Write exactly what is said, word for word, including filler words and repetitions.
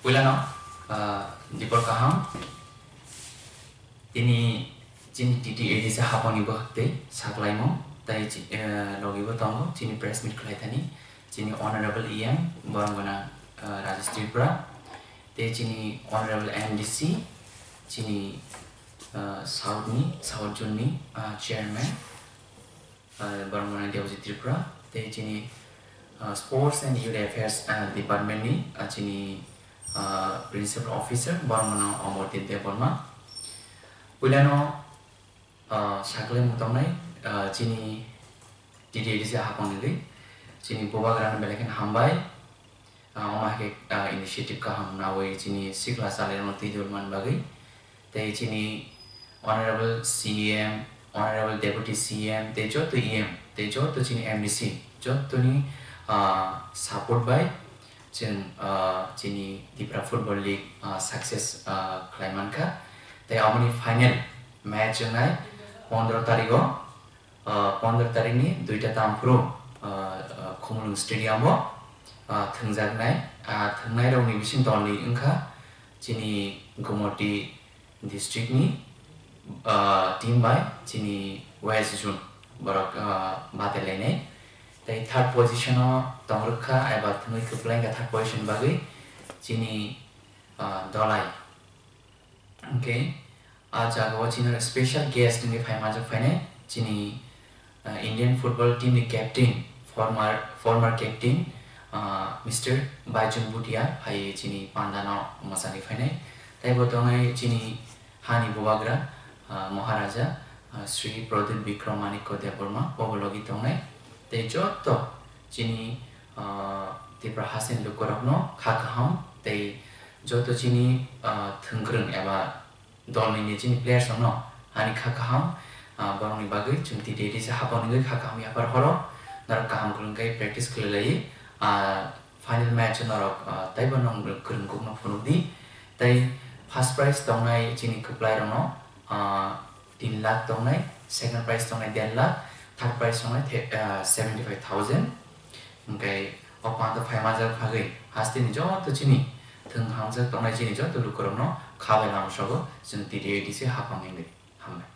Puilano, ah, dipor kaham. Tini chini T T A D C hapangni bwkhak tei saklaimung tei chi-, eh, logibo tongo chini press meet khlai thani chini Honorable E M borok gwnang, ah, Rajesh Tripura tei chini Honorable M D C chini, ah, South ni, South Zone ni, ah, Chairman, ah, borok gwnang Debojit Tripura tei chini, ah, Sports and Youth Affairs, ah, Department ni, ah, chini, ah, Principal Officer borok gwnang Omordeep Debbarma. Puilano, ah, saklaimung tongnai, ah, chini T T A D C hapang ni chini bubagrano belai kheno hambai. Ah, omo hai khe, ah, initiative kaham nawi chini sikla chalairokno twi dol man bagwi. Tei chini Honorable C M, Honorable Deputy C M, tei joto E M, tei joto chini M D C, jotoni, ah, support bai chwng, ah, chini Tipra Football League, ah, success, ah, khlai mankha. Tei aboni final match wngnai pondro tarigo. Ah, pondro tarikni duita tam phuru, ah, ah, Khumulwng Stadium o, ah, thwngjaknai. Ah, thwngnairokni bising dolni wngkha chini Gumoti district ni, ah, team bai chini West Zone borok, ah, batailainai. Tei third position o tongrwkha, eba thwngwi kwplai wngkha third position bagwi chini, ah, Dolai. Hwnkhe, ah jagao chini special guest wngwi phai manjak phainai chini, ah, Indian football team ni captain, former, former captain, ah, Mister Baichung Bhutia phaiwi chini pandano mwchangwi phainai. Tei bo tongnai chini hani bubagra, ah, Maharaja, ah, Shri Pradyut Bikram Manikya Debbarma, bobo logi tongnai. Tei joto chini, ah, Tipra hasteni lukurokno kha kaham tei joto chini, ah, thwngkwrwng eba dolni ni chini players rokno ani kha kaham, ah, borokni bagwi chwng T T A D C hapang wngwi kha kaham yapar horo norok kaham kwrwng khe practice khlai lai, ah, final match o norok, ah, taibo nong kwrwng kukno phunuk di. Tei first prize tongnai chini kwplai rokno, ah, tin lakh tongnai, second prize tongnai der lakh, third prize tongnai the-, ah, seventy five thousand. Hwnkhe o panda phai manjak bagwi hasteni joto chini thwng hamjak tongnai chini joto lukurokno kha bai lamsogo chwng T T A D C hapang wngwi. Hambai.